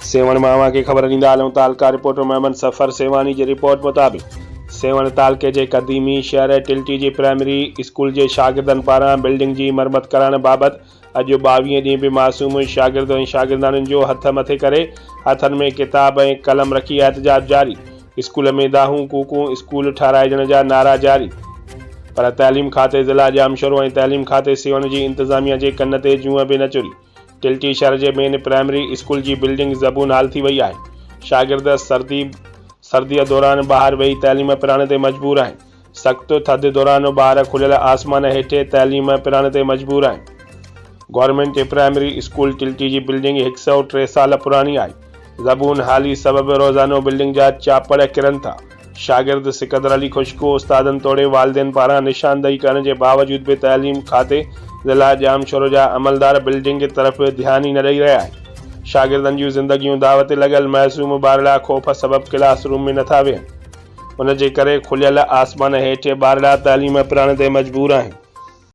سيوهڻ مان اوهان کي خبر ڏيندا هلون تعلقه رپورٽر محمد صفر سيوهاڻي جي رپورٽ مطابق سيوهڻ تعلقي جي قديمي شهر ٽلٽي جي پرائمري اسڪول جي شاگردن پاران بلڊنگ جي مرمت ڪرائڻ بابت اڄ ٻاويهين ڏينهن به معصوم شاگرد ۽ شاگردياڻين جو هٿ مٿي ڪري هٿن ۾ ڪتاب ۽ قلم رکي احتجاج جاري اسڪول ۾ دانهون ڪوڪون اسڪول ٺهرائجڻ جا نعرا جاري پر تعليم کاتي ضلع ڄامشورو ۽ تعليم کاتي سيوهڻ جي انتظاميا جي ڪن تي جونء به نه چري. ٽلٽي شھر جي مين پرائمري اسڪول جي بلڊنگ زبون حال ٿي وئي آهي، شاگرد سردي سرديء دوران ٻاهر ويهي تعليم پرائڻ تي مجبور آهن، سخت ٿڌ دوران ٻار کليل آسمان هيٺ تعليم پرائڻ تي مجبور آهن. گورنمينٽ پرائمري اسڪول ٽلٽي جي بلڊنگ هڪ سئو ٽي سال پراڻي آهي، زبون حالي سبب روزانو بلڊنگ جا چاپڙ ڪرن ٿا، شاگرد سڪندر علي خشڪ استادن توڙي والدين پاران نشاندهي ڪرڻ جي باوجود به تعليم کاتي ضلع ڄامشورو جا عملدار بلڊنگ طرف ڌيان ئي نه ڏئي رهيا آهن. شاگردن جون زندگيون داء تي لڳل معصوم ٻارڙا خوف سبب ڪلاس روم ۾ نٿا ويهن ان جي ڪري کليل آسمان هيٺ ٻارڙا تعليم پرائڻ تي مجبور آهن.